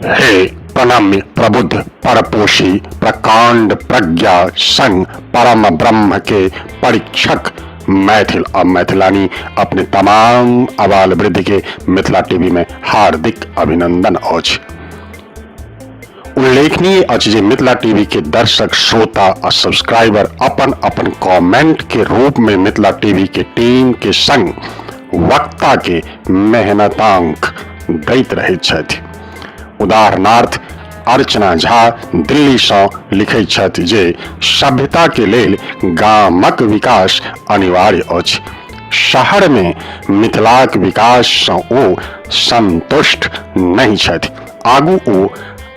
हे प्रणम्य प्रबुद्ध परपोषी प्रकांड प्रज्ञा संग परम ब्रह्म के परीक्षक मैथिल आ मैथिलानी अपने तमाम अबाल वृद्ध के मिथिला टीवी में हार्दिक अभिनंदन अछि। उल्लेखनीय अछि जे मिथिला टीवी के दर्शक, श्रोता आ सब्सक्राइबर अपन अपन कमेंट के रूप में मिथिला टीवी के टीम के संग वक्ता के मेहनतांक दैत रहैत छथि। उदाहरणार्थ अर्चना झा दिल्ली सँ लिखैत छथि जे सभ्यता के लेल गामक विकास अनिवार्य अछि। शहर में मिथिलाक विकास सँ ओ संतुष्ट नहि छथि। आगू ओ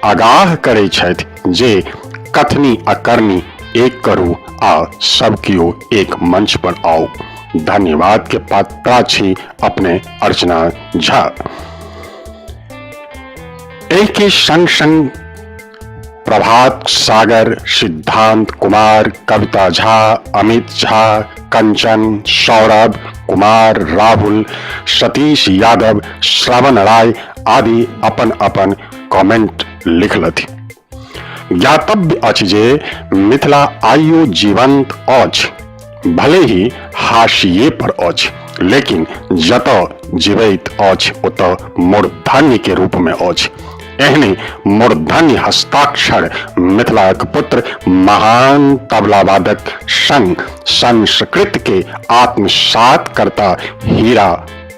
आगाह करै छथि जे कथनी आ करनी एक करू आ सब कियो एक मंच पर आउ। धन्यवाद के पात्रा छी अपने अर्चना झा। एहि के संग संग प्रभात सागर, सिद्धांत कुमार, कविता झा, अमित झा, कंचन, सौरभ कुमार, राहुल, सतीश यादव, श्रवण राय आदि अपन अपन कमेंट लिखलथि। ज्ञातव्य अछि जे मिथिला आइयो जीवंत अछि, भले ही हाशिए पर अछि, लेकिन जतऽ जीवैत अछि ओतऽ मूर्धन्य के रूप में अछि। एहने मूर्धन्य हस्ताक्षर मिथिलाक पुत्र महान तबलावादक संग संस्कृत के आत्मसात करता हीरा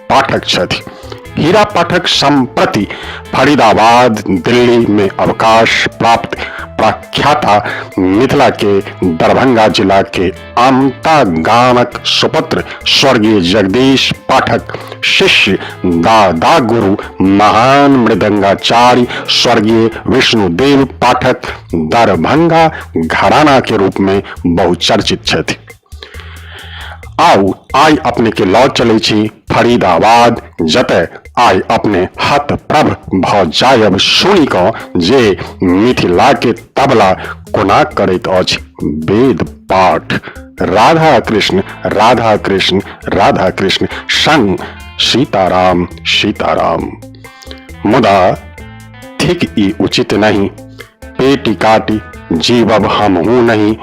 पाठक छथि। हीरा पाठक संप्रति फरीदाबाद दिल्ली में अवकाश प्राप्त प्रख्याता मिथिला के दरभंगा जिला के आमता गामक सुपुत्र स्वर्गीय जगदीश पाठक शिष्य दादा गुरु महान मृदंगाचार्य स्वर्गीय विष्णुदेव पाठक दरभंगा घराना के रूप में बहुचर्चित छथि। आउ आइ अपने के लऽ चलै छी फरीदाबाद, जतय आइ अपने हतप्रभ भऽ जायब सुनि कऽ जे मिथिला के तबला कोना करैत अछि वेद पाठ। राधा कृष्ण राधा कृष्ण राधा कृष्ण संग सीताराम सीताराम। मुदा थिक ई उचित नहि, पेटी काटि जीवब हमहूँ नहि।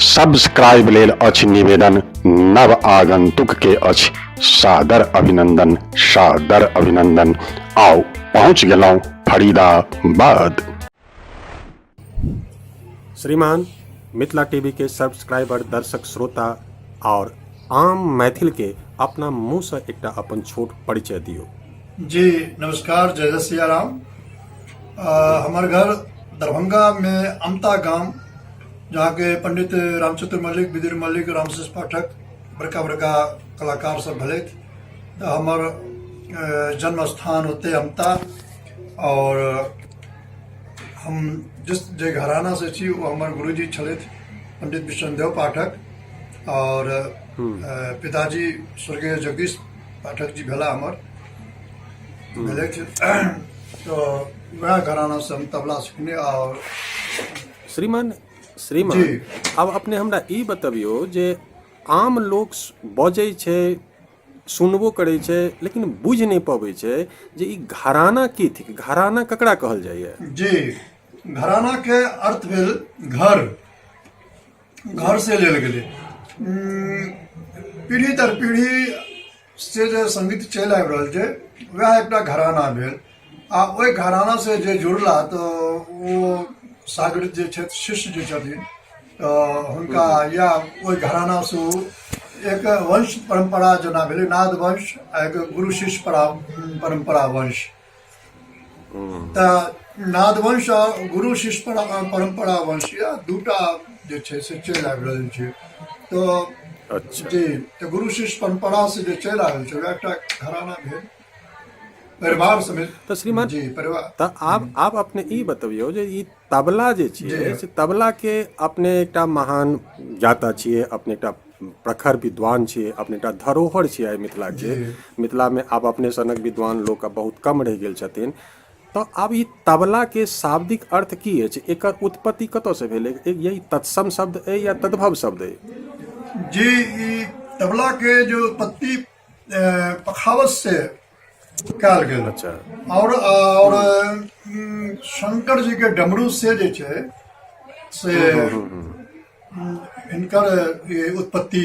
सब्सक्राइब लेल अछि निवेदन, नव आगंतुक के अछि सादर अभिनंदन, सादर अभिनंदन। आउ पहुंच गेलहुं फरीदाबाद। श्रीमान मिथिला टीवी के सब्सक्राइबर दर्शक श्रोता और आम मैथिल के अपना मुंह से एकटा अपन छोट परिचय दियो। जी नमस्कार, जय जय सियाराम। हमर घर दरभंगा में अमता गाम, जहाँ के पंडित रामचंद्र मल्लिक, विदुर मल्लिक, रामशेष पाठक बड़का बड़का कलाकार सब भेलथि। तऽ हमर जन्म स्थान होते अमता, और हम जिस जे घराना से छी वो हमर गुरुजी छलथि पंडित विष्णुदेव पाठक, और पिताजी स्वर्गीय जगदीश पाठक जी भेला हमर भेलथि। तऽ वएह घराना से हम तबला सिखने। और श्रीमान जी। आब अपने हमरा ई बतबियौ जे आम लोक बजै छै, सुनबो करै छै, लेकिन बुझि नहि पबै छै जे ई घराना की थिक, घराना ककरा कहल जाइए? जी, घराना के अर्थ भेल घर, घर से लेल गेलै। पीढ़ी दर पीढ़ी से जे संगीत चलि आबि रहल छै वएह एकटा घराना भेल, आ ओहि घराना से जे जुड़ला तऽ ओ शागिर्द जे छथि, शिष्य जे छथिन, तऽ हुनका या ओहि घराना से ओ एक वंश परम्परा जेना भेलै नाद वंश आ एक गुरु शिष्य परम्परा वंश। तऽ नाद वंश आ गुरु शिष्य परम्परा वंश या दूटा जे छै से चलि आबि रहल छै। तऽ जी, तऽ गुरु शिष्य परम्परा से जे चलि आयल छै वएह एकटा घराना भेल, परिवार समेत। तऽ श्रीमान जी, परिवार। तऽ आब अपने ई बतबियौ जे ई तबला जे छियै जी। से तबला के अपने एकटा महान ज्ञाता छियै, अपने एकटा प्रखर विद्वान छियै, अपने एकटा धरोहर छियै आइ मिथिला के। जी। मिथिला में आब अपने सनक विद्वान लोक आब बहुत कम रहि गेल छथिन। तऽ आब ई तबला के शाब्दिक अर्थ की अछि, एकर उत्पत्ति कतऽ से भेलै? यही तत्सम शब्द अइ या तद्भव शब्द अइ? जी, ई तबला के जो उत्पत्ति पखावत से कयल गेल। आओर शंकर जी के डमरू से जे छै से हिनकर उत्पत्ति,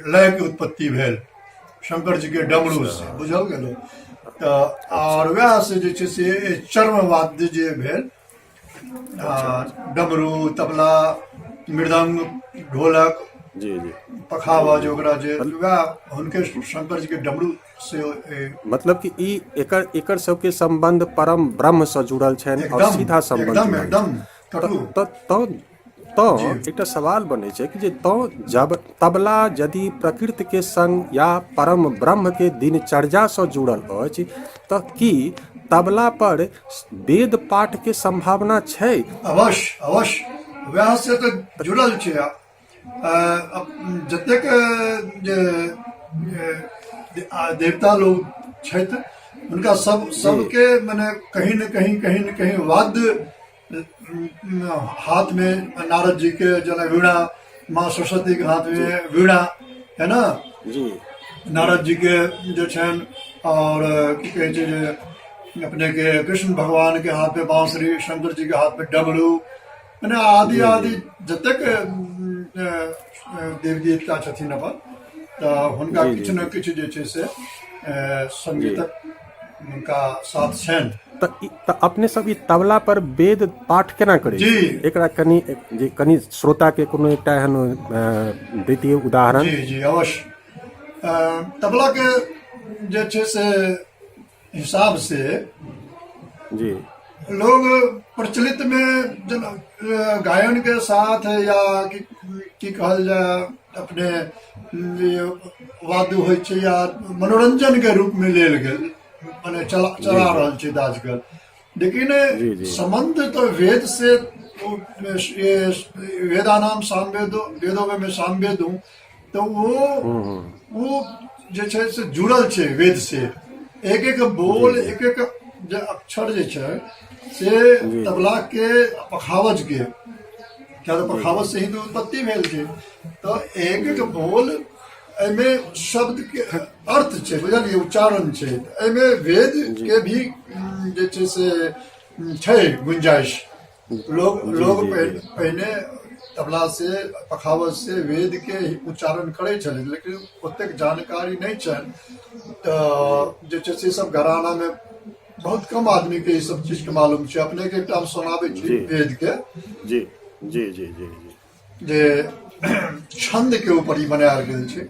लय के उत्पत्ति भेल शंकर जी के डमरू से, बुझल गेल? तऽ आओर वएह से जे छै से चर्म वाद्य जे भेल, डमरू, तबला, मृदंग, ढोलक, जी जी पखावज, ओकरा जे वएह हुनके शंकर जी के डमरू से। मतलब कि ई एकर एकर सबके संबंध परम ब्रह्म से जुड़ल छनि और सीधा संबंध। एकदम एकदम। तऽ तऽ एकटा सवाल बनै छै कि जे तऽ जब तबला यदि प्रकृतिके संग या परम ब्रह्मके दिनचर्यासँ जुड़ल अछि, तऽ की तबला पर वेद पाठके सम्भावना छै? अवश्य अवश्य, वएह से तऽ जुड़ल छै। जतेक जे देवता लोग छथि, हुनका सब सबके मने कहीं ने कहीं, कहीं ने कहीं वाद्य हाथ में, नारद जी के जेना वीणा, माँ सरस्वती के हाथ में वीणा है ना? नारद जी के जे छनि, और की कहै छै जे अपने के कृष्ण भगवान के हाथ में बांसुरी, शंकर जी के हाथ में डमरू, मने आदि आदि जतेक देवी देवता छथिन अपन, तऽ हुनका किछु ने किछु जे छै से संगीतक हुनका साथ छनि। तऽ अपने सब ई तबला पर वेद पाठ केना करै छी? एकरा कनि जे कनि श्रोता के कोनो एकटा एहन दैतियै उदाहरण। जी जी, अवश्य। तबला के जे छै से हिसाब से लोग प्रचलित में जेना गायन के साथ या की कहल जाय, अपने जे वाद्य होइ छै या मनोरंजन के रूप में लेल गेल, मने चला चला रहल छै आजकल, लेकिन जी जी संबंध तो वेद से, ये वेदानाम सामवेदो, वेदों में मैं सामवेद हूँ, तऽ ओ जे छै से जुड़ल छै वेद से। एक एक बोल, एक एक जे अक्षर जे छै से तबला के, पखावज के, किया तऽ पखावज से ही तऽ उत्पत्ति भेल छै, तऽ एक एक बोल एहिमे शब्द के अर्थ छै, बुझलियै? उच्चारण छै। एहिमे वेद के भी जे छै से छै गुंजाइश। लोग लोग पहिने तबला से, पखावज से वेद के उच्चारण करै छलै, लेकिन ओतेक जानकारी नहि छनि, तऽ जे छै से सब घराना मे बहुत कम आदमी के ई सब चीज के मालूम छै। अपने के एकटा हम सुनाबै छी वेद के जी जी जी जी जी जे छंद के ऊपर ई बनायल गेल छै।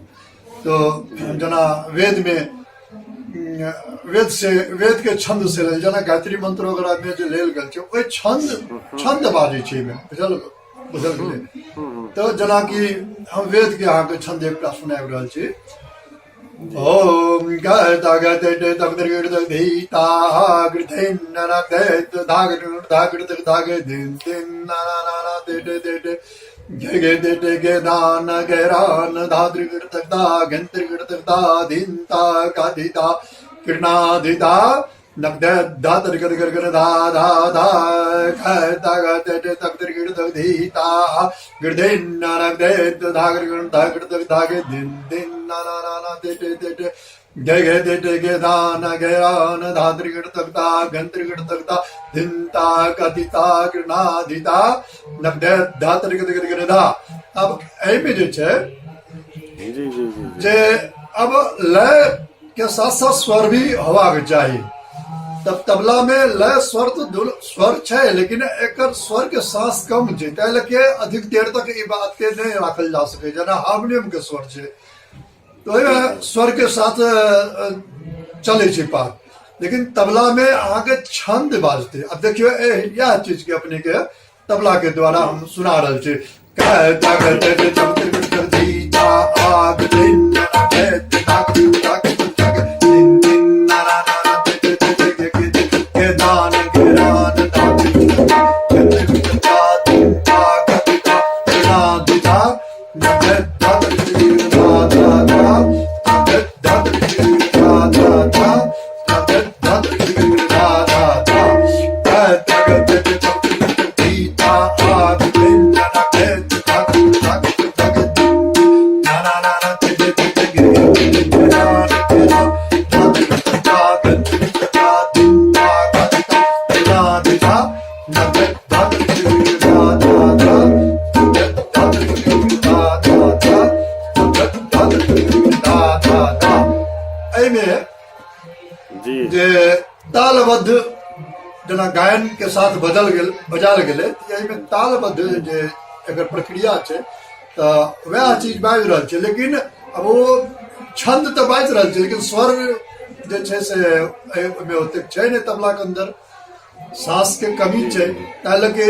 तऽ जेना वेद मे, वेद से, वेद के छंद से लेल, जेना गायत्री मंत्र वगैरह में जे लेल गेल छै, ओहि छंद छंद बाजै छै एहिमे, बुझल बुझल गेलै? तऽ जेनाकि हम वेद के अहाँके छंद एकटा सुनाबि रहल छी। ओम गत गत तक धा धाग धाग दिन दिन ना ना ना दे दे दे दे गे गे दे दे गे दान गैरान धाद्रिकृत दा घंत्रिकृत दा धिंता काधिता कृणाधिता नग्ध धा तरिकर कर कर धा धा धा ख ता ग ते ते तक त्रिकृत धीता गिरधिन नग्ध धा कृ धा कृत धा गे दिन दिन ना ना ना ना ते ते ते ते गे गे ते ते गे दान गैरान धात्रिकृत दा घंत्रिकृत दा धिंता कथिता कृणाधिता नग्ध धा तरिकृत कर कर धा। अब एहिमे जे छै जी जी जी जी जे अब लय के साथ साथ स्वर भी होबाक चाही। तब तबला में लय स्वर तो स्वर छै, लेकिन एकर स्वर के सांस कम छै, ताहि लए अधिक देर तक ई बात के नहि राखल जा सकै, जेना हारमोनियम के स्वर छै, तऽ ओहिमे स्वर के साथ चलै छै पाठ, लेकिन तबला में अहाँके छंद बाजतै। अब देखियौ, इएह चीज के अपने के तबला के द्वारा हम सुना रहल छी। एहिमे जे तालबद्ध जेना गायन के साथ बजल गेल बजायल गेलै, तऽ एहिमे तालबद्ध जे एकर प्रक्रिया छै तऽ वएह चीज बाजि रहल छै। लेकिन आब ओ छंद तऽ बाजि रहल छै, लेकिन स्वर जे छै से ओहिमे ओतेक छै नहि। तबलाके अन्दर साँसके कमी छै, ताहि लऽ के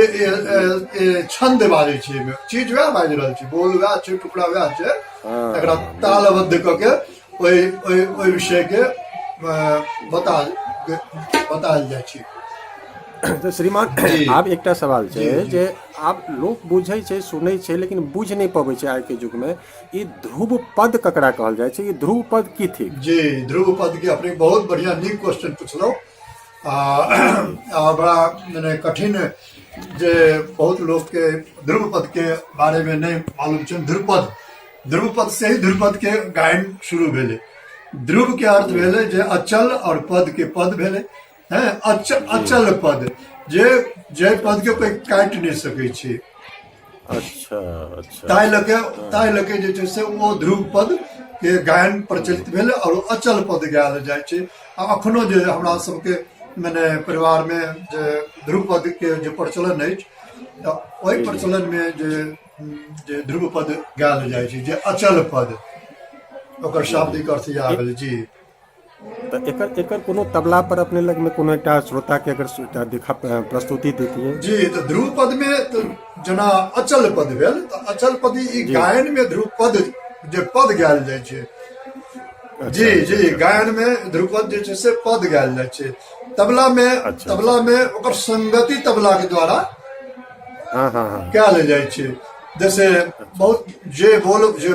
छंद बाजै छै। एहिमे चीज वएह बाजि रहल छै, बोल वएह छै, टुकड़ा वएह छै, एकरा तालबद्ध कऽ के ओहि ओहि ओहि विषयके बता बतायल जाइ छै। तऽ श्रीमान, आब एकटा सवाल छै जे आब लोक बुझै छै, सुनै छै, लेकिन बुझि नहि पबै छै आइके युगमे, ई ध्रुव पद ककरा कहल जाइ छै? ई ध्रुव पद की थिक? जी, ध्रुव पद के अपने बहुत बढ़िया नीक क्वेश्चन पुछलहुँ आ बड़ा मने कठिन जे बहुत लोक के ध्रुव पद के बारे में नहि मालूम छै। ध्रुपद, ध्रुवपद से ही ध्रुपद के गायन शुरू भेलै। ध्रुव के अर्थ भेलै जे अचल और पद के पद भेलै हैं अचल पद, जे जे पद के कोई काटि नहि सकै छै। अच्छा अच्छा ताहि लऽ के जे छै से ओ ध्रुव पद के गायन प्रचलित भेल और अचल पद गायल जाइ छै। आ अखनो जे हमरा सबके मने परिवार मे जे ध्रुव पद के जे प्रचलन अछि, तऽ ओहि प्रचलन मे जे जे ध्रुव पद गायल जाइ छै, जे अचल पद, ओकर शाब्दिक अर्थ इएह भेल जी। तऽ एकर एकर कोनो तबला पर अपने लगमे कोनो एकटा श्रोता के अगर एकटा देखा प्रस्तुति देतियै। जी, तऽ ध्रुव पद मे तऽ जेना अचल पद भेल, तऽ अचल पद ई गायन मे ध्रुव पद जे पद गायल जाइ छै जी। जी, गायन मे ध्रुपद जे छै से पद गायल जाइ छै। तबला मे तबला मे ओकर संगति तबला के द्वारा हाँ हाँ हाँ कयल जाइ छै। जैसे बहुत जे बोल जे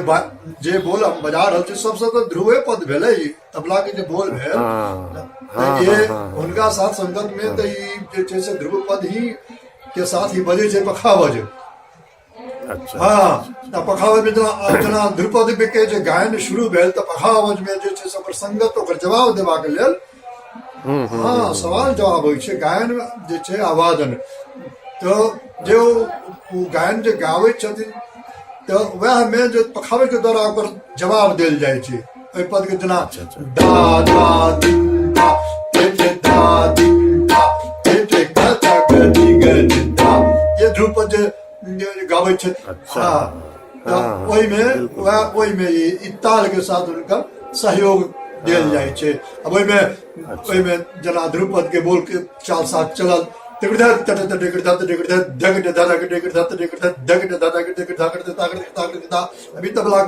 जे बोल हम बजा रहल छी, सबसँ तऽ ध्रुवे पद भेलै ई तबला के जे बोल भेल। तऽ ये हुनका साथ संगत में तऽ ई जे छै से ध्रुव पद ही के साथ ही बजै छै पखावज। हँ, तऽ पखावज में जेना जेना ध्रुपद के जे गायन शुरू भेल, तऽ पखावज में जे छै से ओकर संगत, ओकर जवाब देबाक लेल। हँ, सवाल जवाब होइ छै गायन जे छै आ वादन। तऽ जे ओ गायन जे गाबै छथिन, तऽ वएह मे जे पखावे के द्वारा ओकर जवाब देल जाइ छै एहि पद के, जेना दा दा दिन दा ते ते दा दिन दा ते ते ग दा ग दी ग दी दा, ये ध्रुपद जे जे गाबै छथि। हँ, तऽ ओहिमे वएह ओहिमे ई ताल के साथ हुनकर सहयोग देल जाइ छै। अब ओहिमे ओहिमे जेना ध्रुपद के बोल के चाल साथ चलल अभी तबला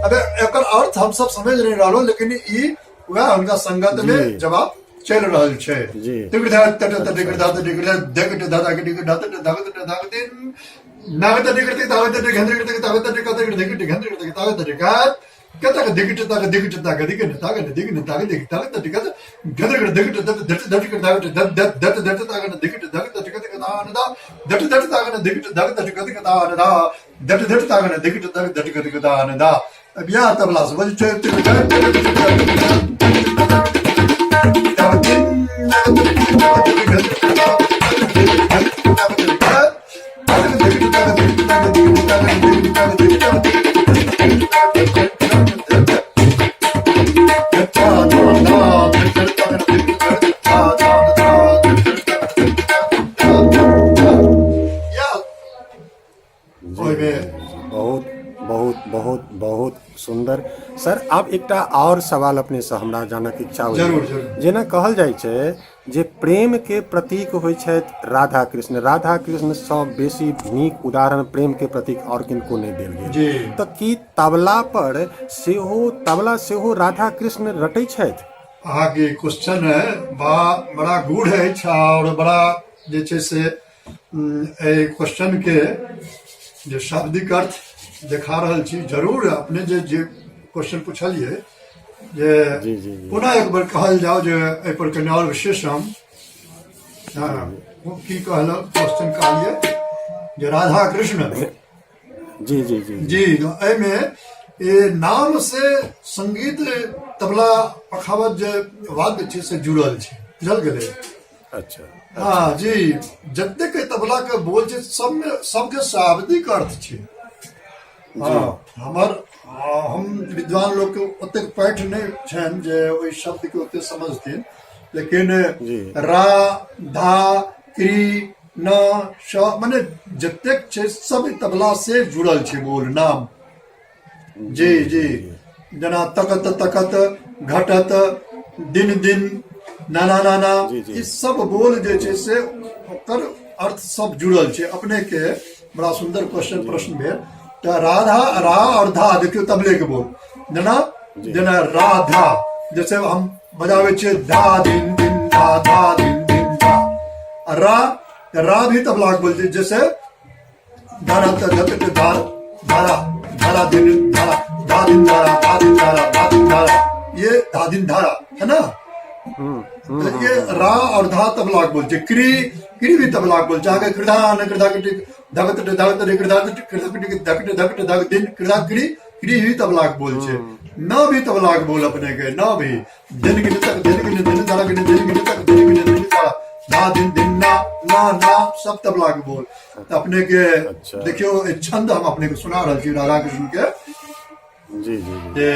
अबे एकर अर्थ हम सब समझ नहीं रहलो, लेकिन ई वएह हुनका संगत में जवाब चलि रहल छै। अब यह तबला से बज ओहिमे बहुत बहुत बहुत बहुत सुन्दर सर। आब एकटा आओर सवाल अपनेसँ हमरा जानक इच्छा होइए। जरूर, जरूर। जेना कहल जाइ छै जे प्रेमके प्रतीक होइ छथि राधा कृष्ण, राधा कृष्णसँ बेसी नीक उदाहरण प्रेमके प्रतीक आओर किनको नहि देल गेल। तऽ की तबला पर सेहो, तबला सेहो राधा कृष्ण रटै छथि? अहाँके क्वेश्चन है बड़ा गूढ़ अछि आओर बड़ा जे छै से एहि क्वेश्चन के जे शाब्दिक अर्थ देखा रहल छी। जरूर, अपने जे जे क्वेश्चन पुछलियै जे जी जी जी पुनः एक बेर कहल जाओ जे एहि पर कनि आओर विशेष हम हाँ, ओ की कहलक क्वेश्चन कहलियै जे राधा कृष्ण। जी जी जी जी, तो एहिमे ये नाम से संगीत, तबला, पखावत जे वाद्य छै से जुड़ल छै, बुझल गेलै? अच्छा। हाँ जी, जतेक तबला के बोल छै सबमे सबके शाब्दिक अर्थ छै। हाँ, हमर हम विद्वान लोग के ओतेक पैठ नहि छनि जे ओहि शब्द के ओते समझथिन, लेकिन रा धा क्री न श माने जतेक छै सब तबला से जुड़ल छै बोल नाम। जी जी, जेना तकत तकत, घटत, दिन दिन, नाना नाना, ई सब बोल जे छै से ओकर अर्थ सब जुड़ल छै। अपने के बड़ा सुंदर क्वेश्चन प्रश्न भेल। तऽ राधा, रा और धा, देखियौ तबले के बोल, जेना जेना राधा, जैसे हम बजाबै छियै धा दिन दिन धा धा दिन दिन धा। आ रा, रा भी तबला के बोल छै, जैसे धारा त धक त धार धारा धारा दिन धारा धा दिन धारा धा दिन धारा धा दिन धारा, ये धा दिन धारा है ना। तो ये रा और धा तबला के बोल छै। क्री, क्री भी तबला के बोल छै। अहाँके कृधान कृधा धगत धगत कृधा कृधा धकट धकट धक दिन कृधा क्री, क्री भी तबला के बोल छै। न भी तबला के बोल अपने के, न भी दिन गिन तक दिन गिन दिन धारा गिन दिन गिन तक दिन गिन दिन धारा धा दिन दिन ना ना ना, सब तबला के बोल। तऽ अपने के देखियौ, ई छंद हम अपने के सुना रहल छी राधा कृष्ण के। जी जी जी जे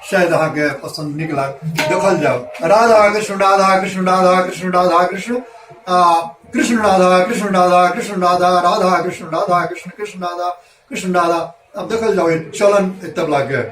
शायद अहाँके पसंद नीक लाग। देखल जाओ, राधा कृष्ण राधा कृष्ण राधा कृष्ण राधा कृष्ण आ कृष्ण राधा कृष्ण राधा कृष्ण राधा राधा कृष्ण राधा कृष्ण कृष्ण राधा कृष्ण राधा। अब देखल जाओ ई चलन एहि तबला के।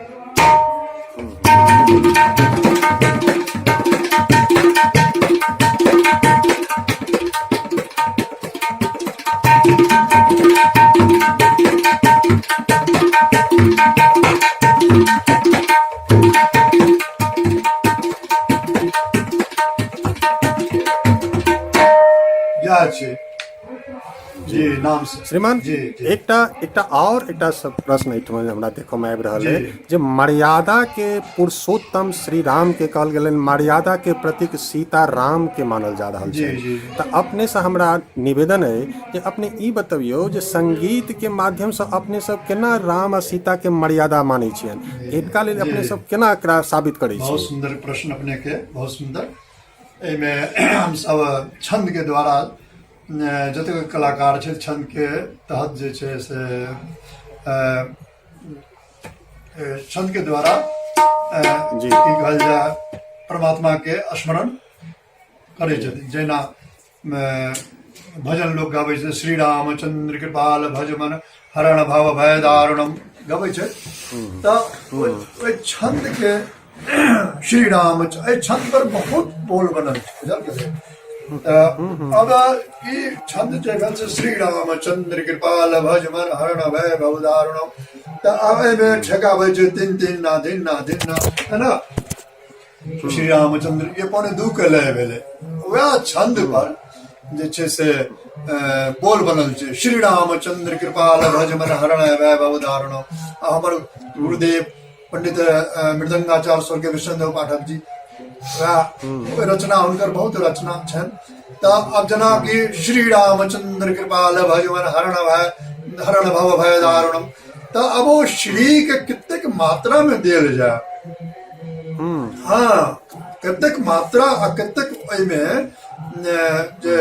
इएह छै जी नाम से। श्रीमान, जी जी एकटा एकटा और एकटा सब प्रश्न एहिठाम हमरा देखऽ मे आबि रहल जी। है जे मर्यादा के पुरुषोत्तम श्री राम के कहल गेलनि, मर्यादा के प्रतीक सीता राम के मानल जा रहल जी छै। जी तऽ अपने से हमरा निवेदन अइ जे अपने ई बतबियौ जे संगीत के माध्यम से अपने सब केना राम आ सीता के मर्यादा मानै छियनि, हिनका लेल अपने जी। सब केना एकरा साबित करै बहुत छियै? सुन्दर प्रश्न अपने के, बहुत सुन्दर। एहिमे हमसब छंद के द्वारा, जतेक कलाकार छै छंद के तहत जे छै से छंद के द्वारा की कहल जाय, परमात्मा के स्मरण करै छथिन। जेना भजन लोक गाबै छै, श्री रामचंद्र कृपाल भज मन हरण भव भय दारुणम गबै छै, तऽ ओहि छंद के श्री राम, एहि छंद पर बहुत बोल बनल छै, बुझल गेलै? तऽ अब ई छंद जे भेल से श्री रामचंद्र कृपाल भज मन हरण भय भव दारुणम, तऽ आब एहिमे ठेकाबै छै तीन तीन ना दिन ना दिन ना, है ना? श्री रामचंद्र ये 1.75 के लय भेलै। वएह छंद पर जे छै से बोल बनल छै, श्री रामचंद्र कृपाल भज मन हरण भय भव दारुण। आ हमर गुरुदेव पंडित मृदंगाचार्य स्वर्गीय विष्णुदेव पाठक जी, वएह रचना, हुनकर बहुत रचना छनि। तऽ आब जेना कि श्री रामचंद्र कृपाल भज मन हरण भय हरण भव भय दारुणम, तऽ अब ओ श्री के कतेक मात्रा में देल जाय, हाँ, कतेक मात्रा आ कतेक ओहिमे जे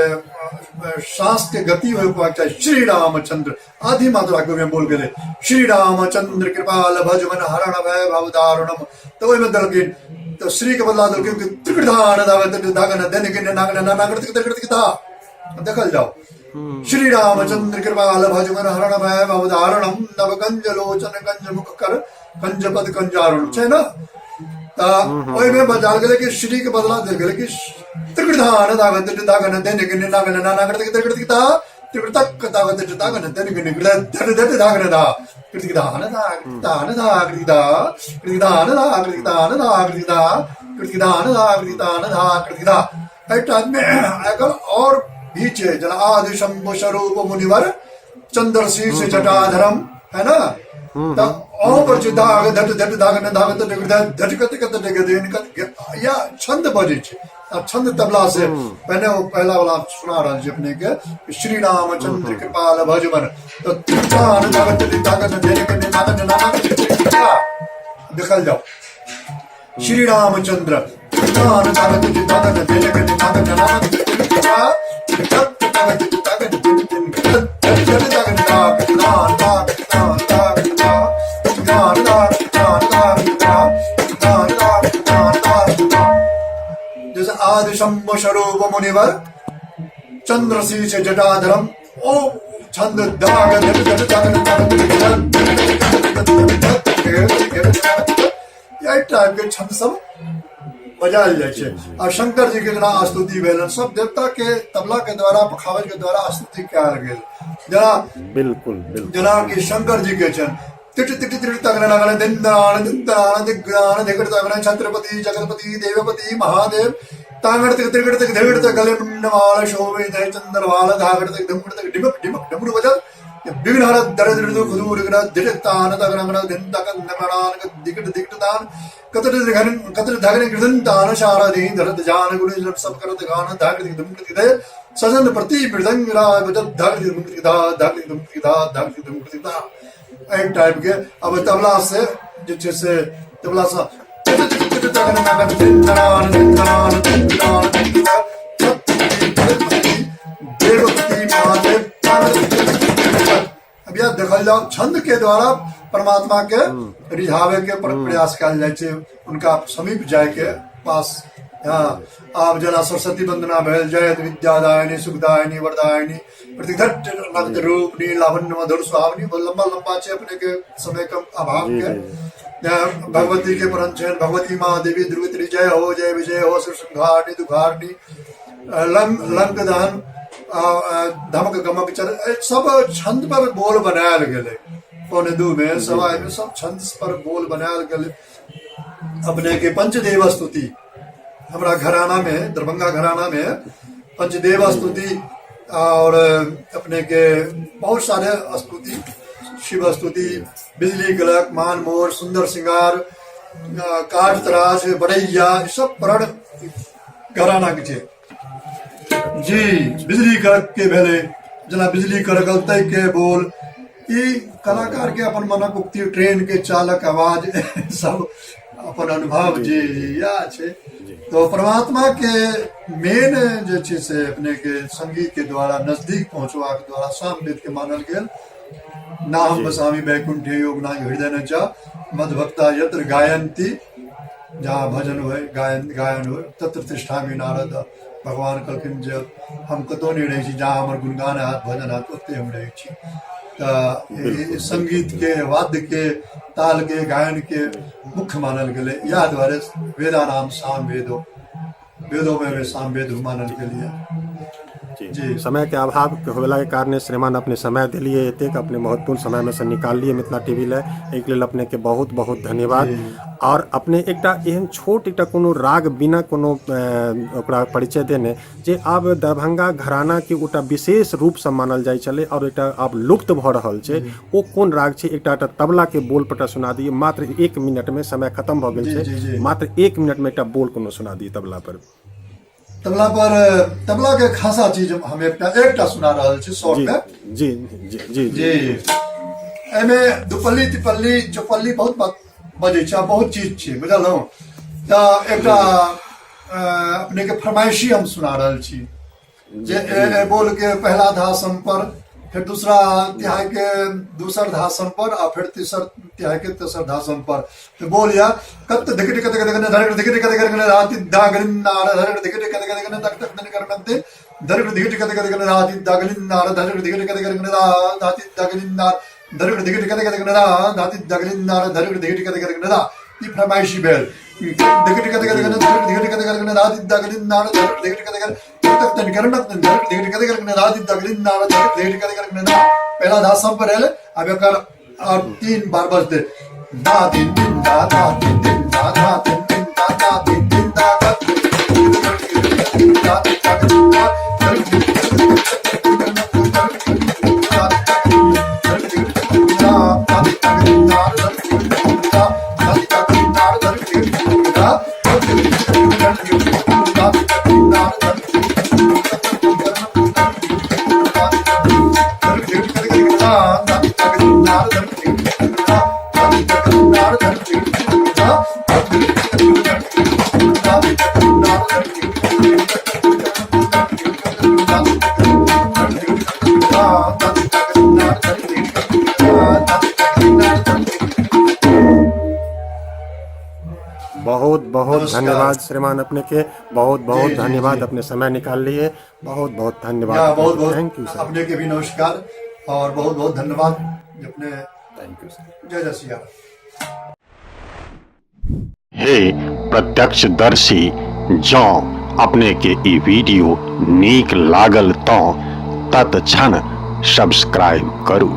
सांस के गति होयबाक चाही। श्री रामचंद्र आधी मात्रा के ओहिमे बोल गेलै, श्री रामचंद्र कृपाल भज मन हरण भय भव दारुणम, तऽ ओहिमे देलखिन तऽ श्री के बदला देलखिन कि त्रिधान धागन धन गिन नागन नागन त्रिकृत। देखल जाओ, श्री रामचंद्र कृपाल भज मन हरण भय भव दारुणम नव कंज लोचन कंज मुख कर कंज पद कंजारुण छै ना। तऽ ओहिमे बजाल गेलै कि श्री के बदला देल गेलै कि त्रिधान धागन धागन धन गिन नागन नागन त्रिकृत त्रिकृतक धागन धागन धन गिन धन धन धागन धा कृतिक धान धा धान धा कृतिक धा कृतिक धान धा कृतिक धान धा कृतिक धा कृतिक धान धा कृतिक धान धा कृतिक धा। एहिटा मे एकर और भी छै, जेना आदि शंभु स्वरूप मुनिवर चंद्र शीर्ष जटाधरम, है ना? तऽ अहू पर छै धाग धट धट धाग न धाग धट धट धट कत कत धट धट कत, या छंद बजै छै। आ छंद तबला से पहिने ओ पहला वाला सुना रहल छी अपने के श्री रामचंद्र कृपाल भजमन तो तान तागत तागत देने के नागत नागत देखल जाओ श्री रामचंद्र तान तागत तागत देने के नागत नागत जैसे आदि शंभ स्वरूप मुनिवर चंद्र शीश जटाधरम ओ छंद दाग एहि टाइप के छंद सब बजायल जाइ छै आ शंकर जी के जेना स्तुति भेलनि सब देवता के तबला के द्वारा पखावज के द्वारा स्तुति कयल गेल जेना बिल्कुल बिल्कुल जेना कि शंकर जी के छनि तिट तिट तिट तगन लगन दिन दरान दिन दरान दिग्रान धिगड़ तगन छत्रपति जगतपति देवपति महादेव तांगड़ तिक त्रिगड़ तिक धिगड़ तक गले मुंडमाल शोभे धय चंद्रवाल धागड़ तिक धुमड़ तक डिमक डिमक डमरू बजल विघ्नहर दरिद्र दुख दूर कर दिट तान तगन गण दिन तकन नमणान दिगट दिगट तान कतर धगन कतर धगन कृदन तान शारदी धरत जान गुण जब सब करत गान धाग दिग धुम दिग दे सजन प्रति मृदंग राग जब धाग दिग धुम दिग धा धाग दिग धुम दिग धा धाग दिग धुम दिग धा एहि टाइप के अब तबला से जे छै से तबला से अब यह देखल जाओ छंद के द्वारा परमात्मा के रिझावे के प्रयास कयल जाइ छै उनका समीप जाय के पास। हाँ, आब जेना सरस्वती वंदना भेल, जयत विद्यादायिनी सुखदायिनी वरदायिनी प्रतिघट नग्न रूप नी लावण्य मधुर सुहावनी। बहुत लंबा लंबा छै, अपने के समय के अभाव के भगवती के परम छनि भगवती माँ देवी दुर्गति जय हो जय विजय हो सुर संहारनी दुखारनी लंक लंक दहन धमक गमक चर सब छंद पर बोल बनायल गेलै। 1.75 में सवा में सब छंद पर बोल बनायल गेलै। अपने के पंचदेव स्तुति हमरा घराना में, दरभंगा घराना में पंचदेव स्तुति और अपने के बहुत सारे स्तुति, शिव स्तुति, बिजली गलक मान मोर सुंदर सिंगार, काठ तरास बड़ैया, ई सब प्रण घराना के छै जी। बिजली कड़क के भेलै, जेना बिजली कड़कल तै के बोल, ई कलाकार के अपन मनक उक्ति, ट्रेन के चालक आवाज, सब अपन अनुभव जी जी इएह छै। तो परमात्मा के मेन जे छै से अपने के संगीत के द्वारा नजदीक पहुंचबाक द्वारा सामवेद के मानल गेल। ना हम बसामी वैकुंठ योग ना हृदय न चा मदभक्ता यत्र गायंती, जहाँ भजन होय गायन गायन होय तत्र तिष्ठामि नारद। भगवान कहलखिन जे हम कतौ नहि रहै छी, जहाँ हमर गुणगान हैत भजन हैत ओतहि हम रहै छी। तऽ संगीत के वाद्य के ताल के गायन के मुख्य मानल गेलै। इएह दुआरे वेदानाम साम वेदो वेदो में साम वेद मानल गेल। जी समय के अभाव होला के कारण श्रीमान अपने समय दिलिए, एतेक अपने महत्वपूर्ण समय में से निकाललिए मिथिला टीवी ले, एहिके लेल अपने के बहुत बहुत धन्यवाद। और अपने एकटा एहन छोट एकटा कोनो राग बिना कोनो ओकरा परिचय देने जे आब दरभंगा घराना के ओटा विशेष रूपसँ मानल जाइ छलै और एकटा आब लुप्त भऽ रहल छै, ओ कोन राग छै? एकटा एकटा तबला के बोल पर सुना दिए मात्र 1 मिनट में, समय खत्म भऽ गेल छै, मात्र 1 मिनट में एकटा बोल कोनो सुना दिए तबला पर। तबला पर तबला के खासा चीज हम एकटा एकटा सुना रहल छी शॉर्ट में। जी जी जी जी एहिमे दुपल्ली तिपल्ली चौपल्ली बहुत बात बजै छै, बहुत चीज छै, बुझलहुँ? तऽ एकटा अपने के फरमाइशी हम सुना रहल छी जे ए बोल के पहला धासम पर, फिर दूसरा तिहाई के दूसर धासम पर, आ फिर तेसर तिहाई के तेसर धासम पर। तो बोल या कत धिकट कत कत कत धरक धिकट कत कत कत राति दागलिन नार धरक धिकट कत कत कत तक तक तन करनते धरक धिकट कत कत कत राति दागलिन नार धरक धिकट कत कत कत राति दागलिन नार धरक धिकट कत कत कत राति दागलिन नार धरक धिकट कत कत कत ई फरमाइशी भेल। धिकट कत कत कत धरक धिकट कत कत कत राति दागलिन नार धरक धिकट कत कत तक तन करनत धरक धिकट कत कत कत राति दागलिन नार धरक धिकट कत कत कत पहला धासम पर आयल। अब एकर और 3 बार बजते दा दिन दिन दा दा दिन दिन दा दा दिन दिन दा दा दिन दिन दा दा दा दा दा। नमस्कार। धन्यवाद श्रीमान अपने के बहुत जी बहुत जी धन्यवाद जी अपने समय निकाल लिए बहुत बहुत धन्यवाद या अपने बहुत के बहुत thank you sir अपने के भी नमस्कार और बहुत बहुत धन्यवाद अपने thank you sir जय जय सिया राम। हे प्रत्यक्षदर्शी जँ अपने के ई वीडियो नीक लागल तँ तत्क्षण सब्सक्राइब करू।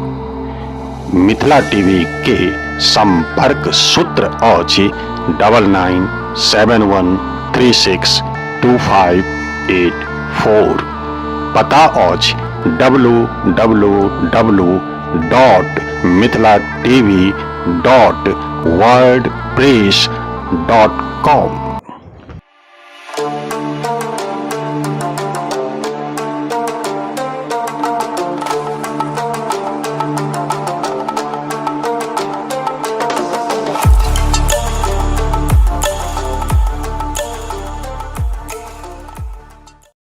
मिथिला टीवी के संपर्क सूत्र अछि 9971362584। पता अछि W W W dot Mithila TV dot wordpress dot com.